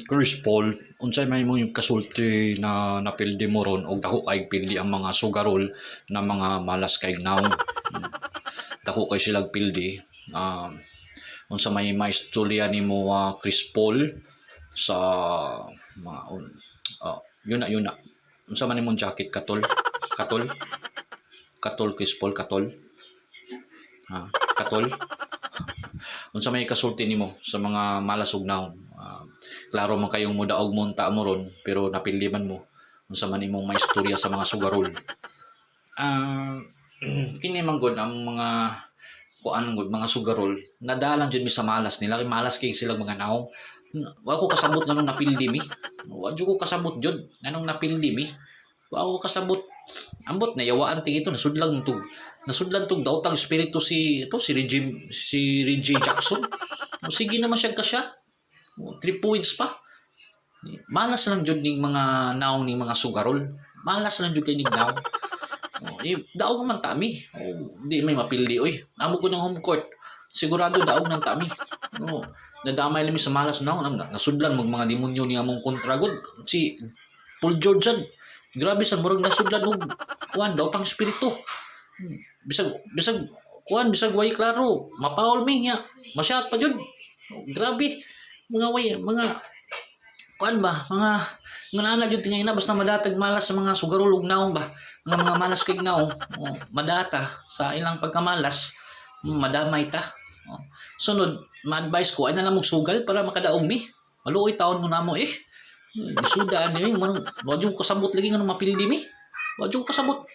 Chris Paul, unsay may imong kasulti na napildi mo ron og dako kay pildi ang mga sugarol na mga malas kay nawong? Dako kay silag pildi. Unsa may maistorya nimo, Chris Paul, sa mga yun na, yun na. Unsa man imong jacket, katol? Katol? Katol, Chris Paul, katol? Ha? Katol? Unsa may kasulti nimo sa mga malas og nawong? Klaro man kayong mudaog mo unta mo ron, pero napildi man mo. Unsa man imong maistorya sa mga sugarol? Kini man gud ang mga kuan gud, mga sugarol, nadalang jud mi sa malas nila kay malas kay sila mga nawong. Wa ko kasabot nganong napildi mi. Wa jud ko kasabot jud nganong napildi mi. Wa ko kasabot. Ambot na yawaan ti ito, nasudlan tug daotang espiritu si ito si Reggie Jackson. O, sige naman siya kasya. O, 3 points pa. Malas lang jud ning mga nawong ning mga sugarol. Malas lang jud kay ning nawong. O, eh, daog man tami. O, di may mapildi oy. Amo ko ng home court. Sigurado daog ng tami. O, nadamay lang mi sa malas nawong. Nasudlan mag mga demonyo ni among kontra gud. Si Paul George sad. Grabe sa murag nasudlan og kuan, daotang espiritu. Bisag kuan, bisag way klaro, mapaul mi nya. Masyat pa jud. Grabe mga way mga kuan ba, mga mga jud tingay na basta madatag malas sa mga sugarol ug nawong ba, mga malas kay nawong, oh, madata sa ilang pagkamalas, madamay ta. Oh. Sunod, ma-advise ko ay na lang sugal para makadaog mi. Maluoy taon mo namo eh. Suda ni man, wa jud ko kasabot lagi nganong mapildi mi. Wa jud ko kasabot.